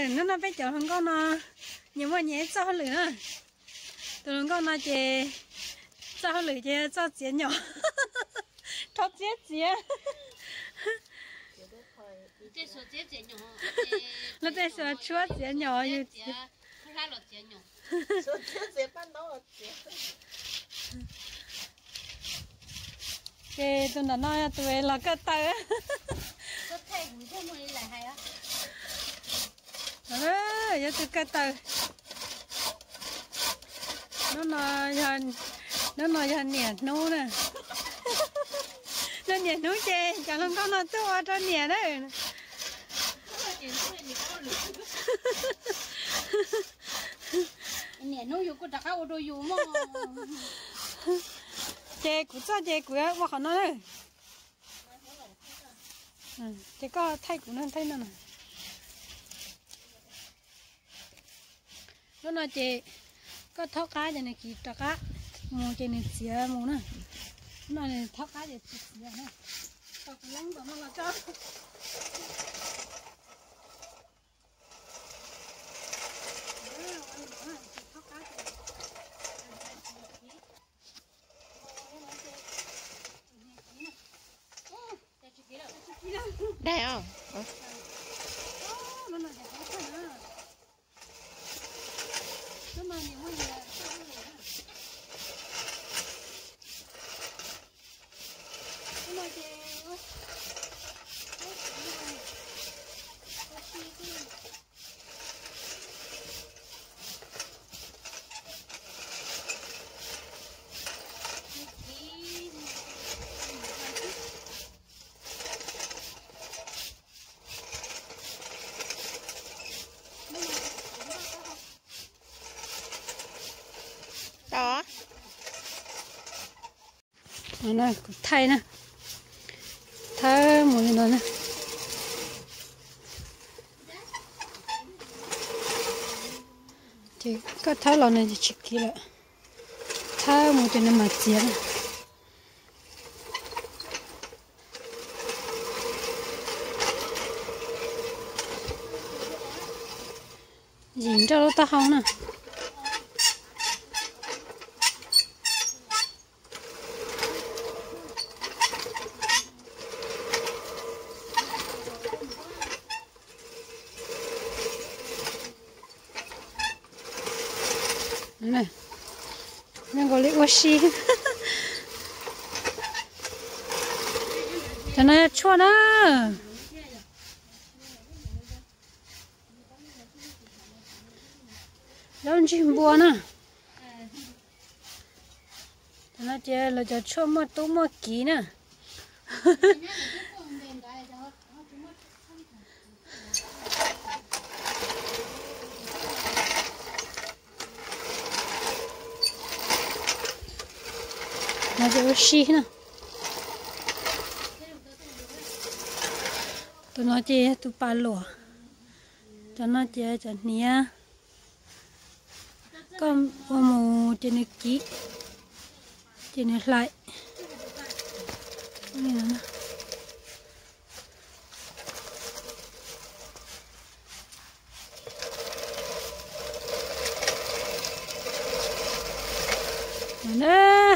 Hnub no peb cov hluas nkauj no nyias muaj nyias ib txoj hauj lwm na. Tus hluas nkauj no ces txoj hauj lwm ces txoj txiav nyom, rho txiab txiav. Luag tej xav tshuab txiav nyom yus txiav. Ces tus ntawm no yog tus los kawj taw. Yog tus kawj taw. Hnub no yog, hnub no yog niam hnub na. Yog niam hnub ces cov hluas nkauj no tuaj ua rau niam na. Niam hnub yus kuj rov qab ua rau yus mog. Ces kuv txoj ces kuv ua qhov no na. Ces koj thaij kuv no, thaij no na. Lub no ces koj thaub qab ces nws kiv rov qab mus ces nws txiav mus na. Lub no nws thaub qab ces tsis txiav na. Kom kuv leeb npaum no los tso. Dai os. Tau. Kuv thaij na, thawb mus li no na. Ces koj thawb los no ces tsis kiv lawm, thawb mus ces nws mam txiav na. Yim nroj lub taub hau na. Zoo nkaus li ua si. Cov no yog tshuaj na. Zaub ntsig npua na. Cov no ces lawv cov tshuaj muaj tub muaj kiv na. No ces ua si na. Tus no ces yog tus pas luam. Cov no ces cov hniav. Koj ua mus ces nws kiv, ces nws hlais.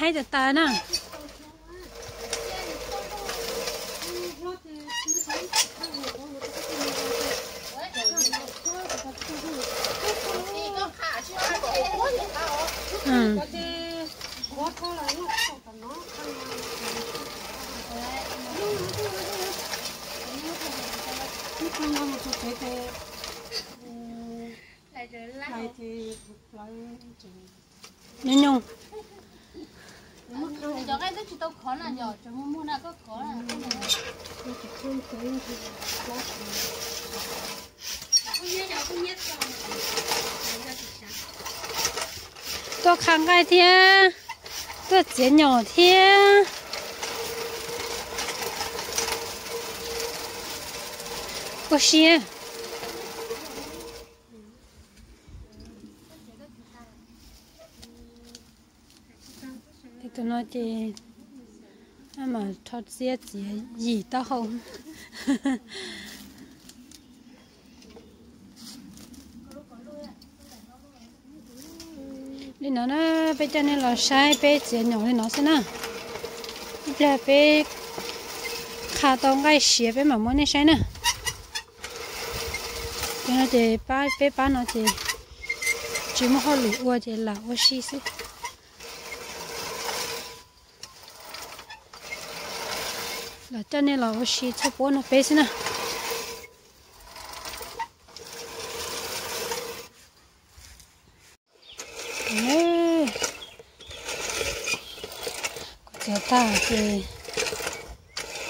Haib tas tas na. Nyob nyob. Tuaj khav nqaij thiab, tuaj txiav nyom thiab. Ua si. Tus no ces mam rho txiab txiav yim taub hau. Li no na, peb coj nej los saib peb txiav nyoos li no xwb na. Ib pliag peb qha tau nqaij siav peb mam muab nej saib na. Cov no ces pab, peb pab no ces tsis muaj hauj lwm ua ces lam ua si xwb. Los coj nej los ua si txhua puab no peb xwb na. Kuv txiav tag ces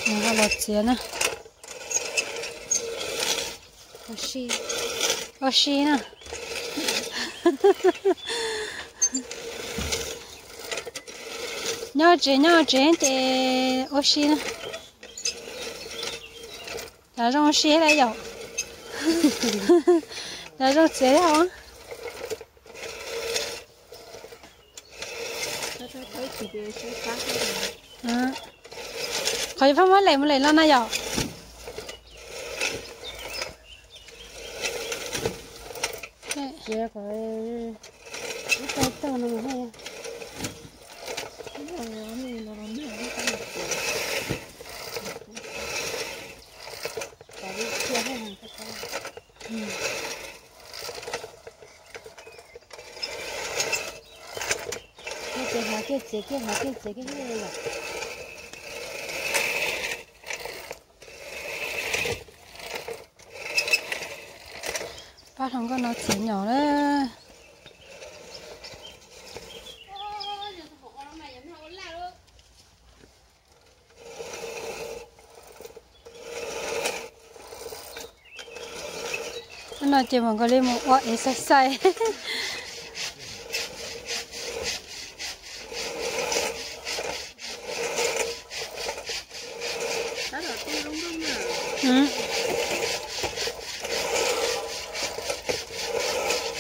nws ho los txiav na. Ua si, ua si na. Nyob tsev nyob tsev ces ua si na. Cas zoo ua si thiab yom? Cas zoo txiav thiab os? Qhov yus pheej muab lem mus lem los na yom? Ces hov kiag txiav kiag, hov kiag txiav kiag. Pab hluas nkauj no txiav nyoos na. Hnub no ces mam nkaus li mus ua exercise.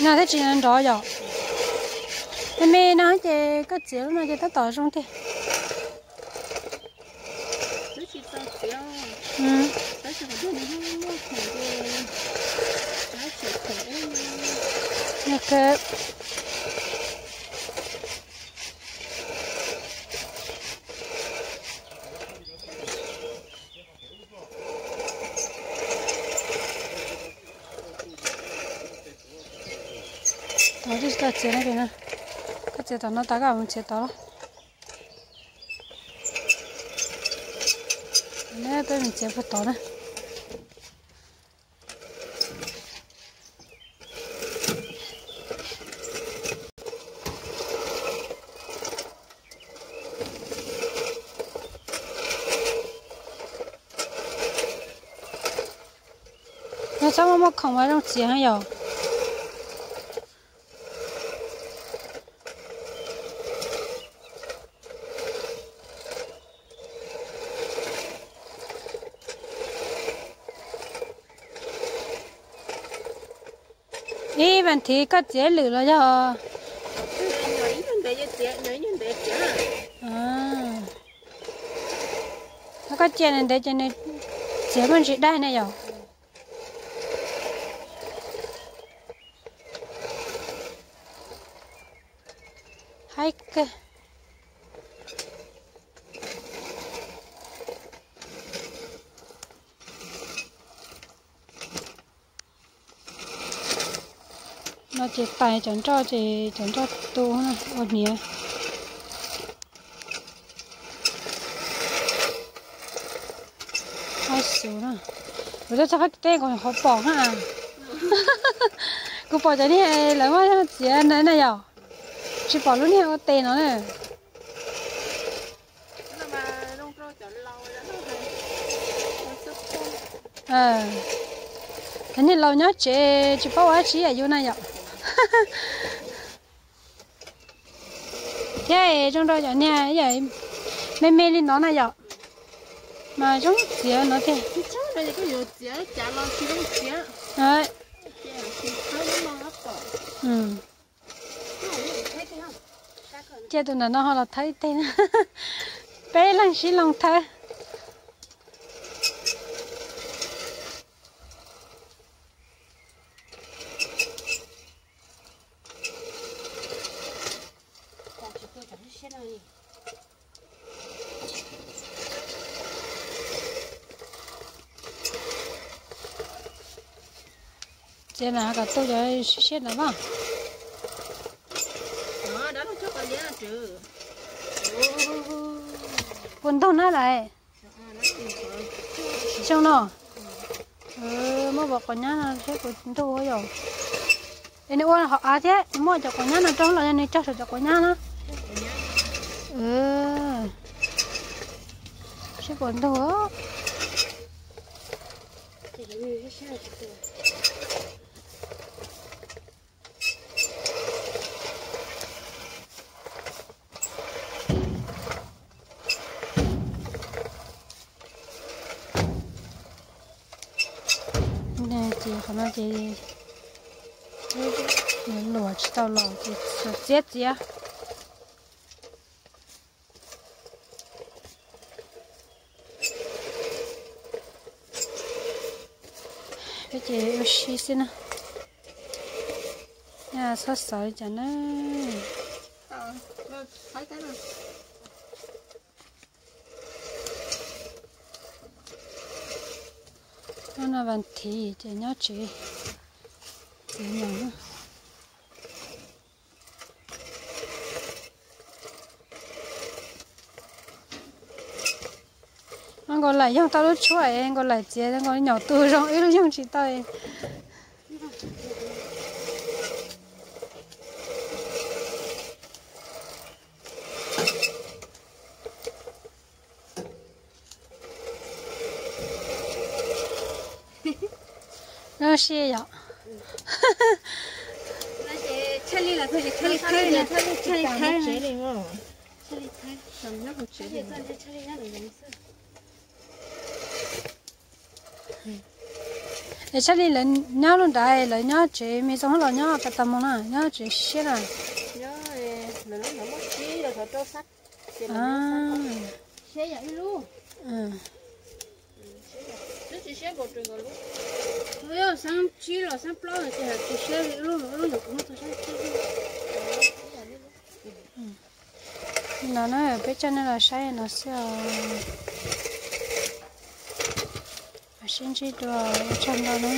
No thiaj tsis nrov yom. Me me no ces koj txiav lub no ces tab tom zoo tiag. Tod tsis tau txiav na, koj txiav tom no tas koj mus txiav tod los. Ne peb mus txiav puag tod na. No txhob muaj muaj khoom mas zoo txiav yom. Ib vas thiv koj txiav lwm los yog? Koj cia ntev ntev ces nws txiav muaj ntsis daig ne yom. Haib kawg. No ces tais cov nroj ces cov nroj tu ua hniav. Haib xus na. Kuv tuaj txog qab teb kuv nyuam qhuav pom ha. Kuv pom cov niag lawv muab txiav na yom. Tsis pom lub niag ua tes no na. Cov niag laus nyob tsev tsis paub ua dab tsi yam yus na yom. Thiab zoo rau cov niag me me li no na yom, mas zoo txiav no tiag. Cia tus ntawm no ho los thawb ib teg na. Peb leeg sib loos thawb. Ces na kom tuaj cov siab siab ntawd mas. Puas ntug na lawm? Xyoo no. Muab cov quav nyab no seb puas ntug yom. Es nws ua hauv av thiab, nws muab cov quav nyab no rau los yog nws cog saum cov quav nyab na. Seb puas ntug. Ces qhov no ces luam tsis tau los ces txiav txiav. Peb ces ua si xwb na. Txhob xav li cas na. Hnub no vas thiv ces nyob tsev txiav nyoos. Nkaus laim yoog tau lub tshuaj es nkaus laim txiav nkaus nyaum tu zoo, wb lub yoog tsis tau. Lub siab yom. Es tshaj li lawv nyob lub nrad, lawv nyob tsev me txoos los nyob pas tas mus na, nyob tsev siab na. No na, peb coj nej los saib no xwb os. Sib ntsib dua, ua tsaug ntau na.